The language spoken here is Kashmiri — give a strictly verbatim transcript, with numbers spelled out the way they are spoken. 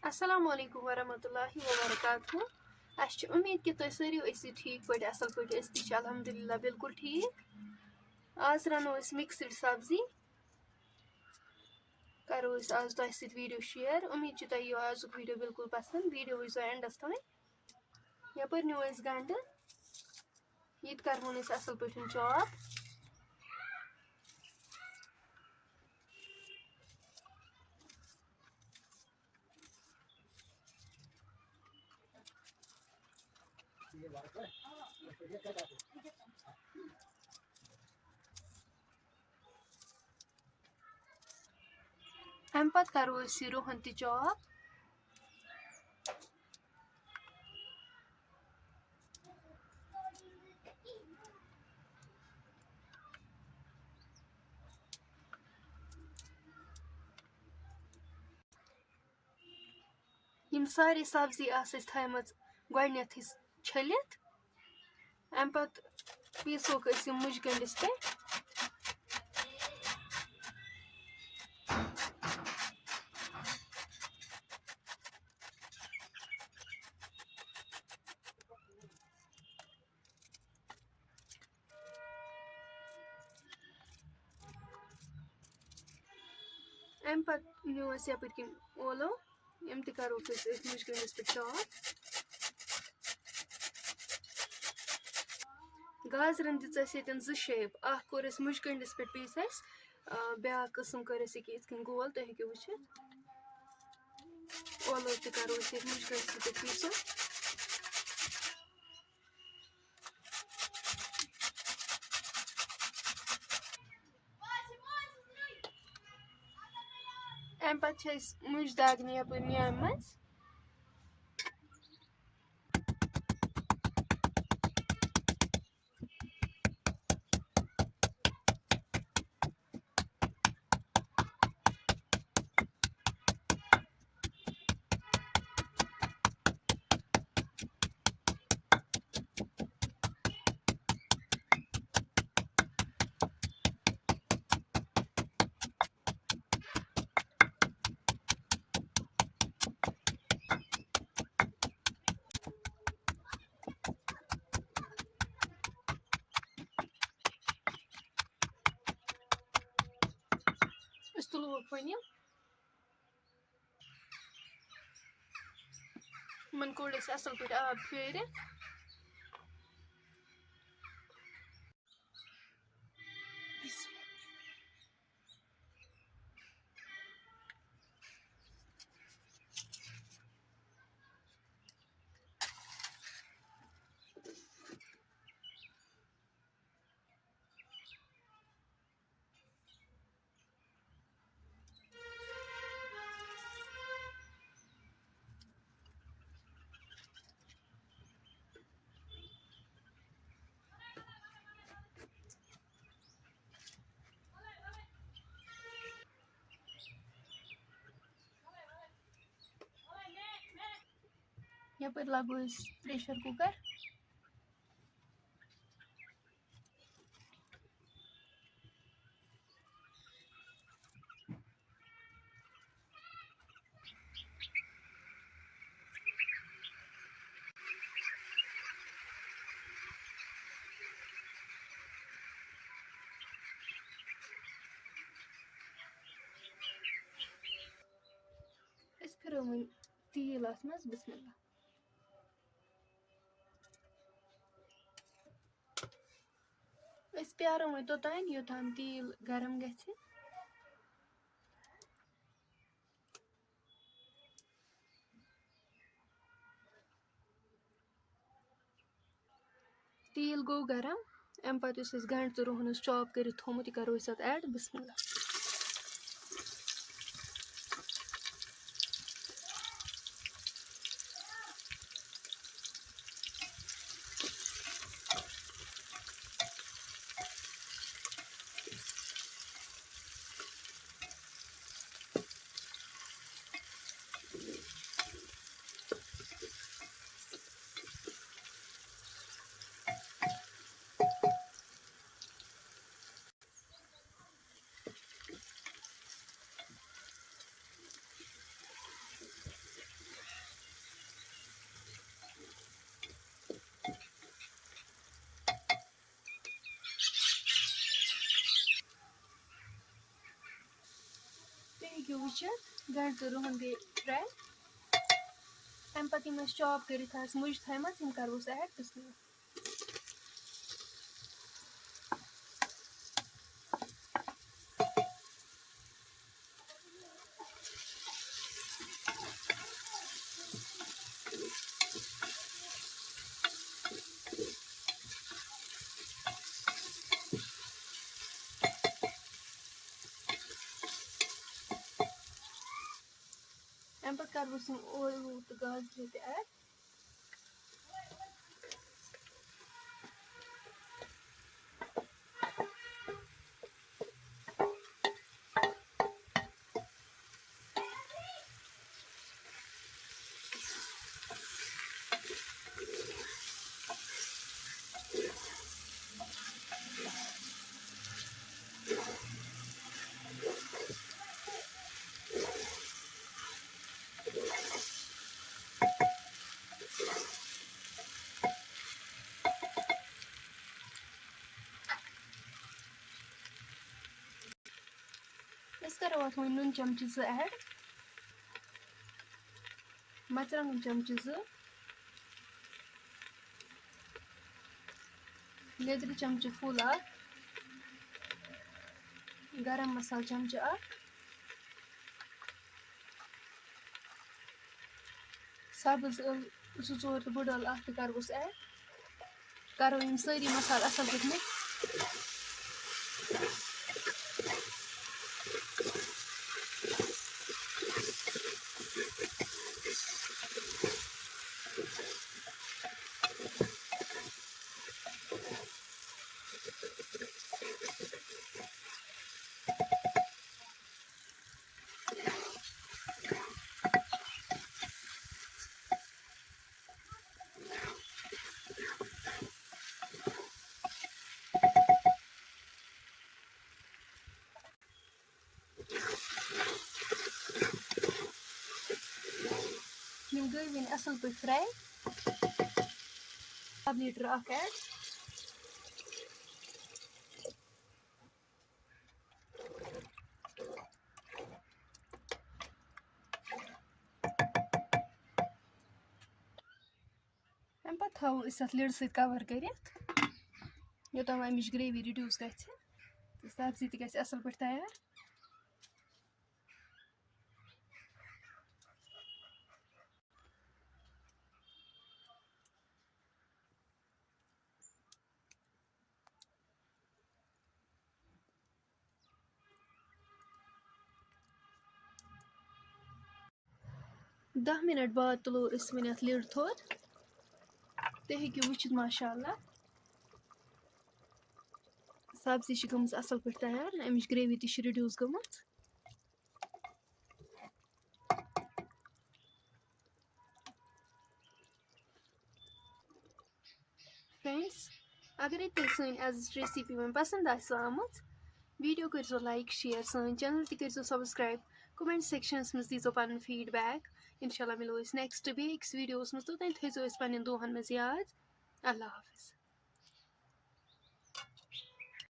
السلام علیکم ورحمۃ اللہ وبرکاتہ۔ اَسہِ چھِ اُمید کہِ تُہۍ سٲری ٲسِو ٹھیٖک پٲٹھۍ، اَصٕل پٲٹھۍ۔ أسۍ تہِ چھِ الحمدللہ بِلکُل ٹھیٖک۔ آز رَنو أسۍ mixed سبزی، کَرو أسۍ آز تۄہہِ سۭتۍ video share۔ اُمید چھِ تۄہہِ یِیو آزُک video بِلکُل پَسنٛد۔ Video وٕچھزیو endَس تام۔ یَپٲرۍ نیوٗ اَسہِ گَنٛڈٕ، یہِ تہِ کَرہون أسۍ اَصٕل پٲٹھۍ chop۔ اَمہِ پَتہٕ کَرو أسۍ یہِ رُہَن تہِ chop۔ یِم سارے سبزی آسہٕ اَسہِ تھایمَژٕ گۄڈٕنٮ۪تھٕے چھٔلِتھ، اَمہِ پَتہٕ پیٖسوکھ أسۍ یِم مُجہِ گٔنٛڈِس پٮ۪ٹھ۔ اَمہِ پَتہٕ نیوٗ اَسہِ یَپٲرۍ کِنۍ اولو، یِم تہِ کَروکھ أسۍ أتھۍ مُجہِ گٔنٛڈِس پٮ۪ٹھ chop۔ گازرٮ۪ن دِژ اَسہِ ییٚتٮ۪ن زٕ shape، اَکھ کوٚر اَسہِ مُجہِ گٔنٛڈِس پٮ۪ٹھ piece اَسہِ، آ، بیٛاکھ قٕسٕم کٔر اَسہِ ییٚکیٛاہ یِتھ کٔنۍ گول، تُہۍ ہیٚکِو وٕچھِتھ۔ اولو تہِ کَرو أسۍ ییٚتہِ مُجہِ گٔنٛڈِس سۭتۍ piece۔ اَمہِ پَتہٕ چھِ أسۍ مُجہِ دَگنہِ یَپٲرۍ نیامہِ منٛز۔ أسۍ تُلوکھ وۄنۍ یِم۔ یِمن کوٚڑ اَسہِ اَصٕل پٲٹھۍ آب پھیٖرِتھ۔ یَپٲرۍ لاگو أسۍ pressure cooker۔ أسۍ پھِرو وۄنۍ تیٖل اَتھ منٛز، بسم اللہ۔ أسۍ پیارو وۄنۍ توٚتام، یوٚتام تیٖل گرم گژھِ۔ تیٖل گوٚو گرم، اَمہِ پَتہٕ یُس اَسہِ گنٛڈٕ تہٕ رُہن اوس chop کٔرِتھ تھوٚومُت، یہِ کَرو أسۍ اَتھ add۔ بسم اللہ۔ وٕچھِتھ، گَنٛڈٕ تہٕ رُہَن گٔے fry۔ اَمہِ پَتہٕ یِم اَسہِ chop کٔرِتھ آسہِ مُجہِ تھایمَژٕ، یِم کَرو أسۍ add تہٕ سُہ اَمہِ پَتہٕ کَرٕ بہٕ سُہ ٲلوٕ تہٕ گازرِ تہِ add۔ أسۍ کَرو اَتھ وۄنۍ نُن چمچہٕ زٕ add، مَرژٕوانٛگَن چمچہٕ زٕ، لیٚدرِ چمچہٕ full اَکھ، گرم مصالہٕ چمچہٕ اَکھ، سبٕز ٲلہٕ زٕ ژور تہٕ بٔڑ ٲلہٕ اَکھ تہِ کَرٕ بہٕ add۔ کَرو یِم سٲری مصالہٕ اَصٕل پٲٹھۍ mix۔ یِم گٔے وۄنۍ اَصٕل پٲٹھۍ fry۔ آب لیٖٹر اَکھ add۔ اَمہِ پَتہٕ تھاوو أسۍ اَتھ lid سۭتۍ cover کٔرِتھ، یوٚتام اَمِچ gravy reduce گژھِ تہٕ سبزی تہِ گژھِ اَصٕل پٲٹھۍ تیار۔ دَہ مِنَٹ بعد تُلو أسۍ وۄنۍ اَتھ lid تھوٚد۔ تُہۍ ہیٚکِو وٕچھِتھ، ماشاء اللہ، سبزی چھِ گٔمٕژ اَصٕل پٲٹھۍ تیار، اَمِچ gravy تہِ چھِ reduce گٔمٕژ۔ Friends، اگرے تۄہہِ سٲنۍ أزِچ recipe وۄنۍ پسنٛد آسِوٕ آمٕژ، video کٔرۍزیو like، share، سٲنۍ channel تہِ کٔرۍزیو subscribe، comment sectionس منٛز دیٖزیو پنُن feedback۔ انشاءاللہ مِلو أسۍ next بیٚیہِ أکِس videoس منٛز، توٚتام تھٲیزیو أسۍ پننٮ۪ن دُعاہن منٛز یاد۔ اللہ حافظ۔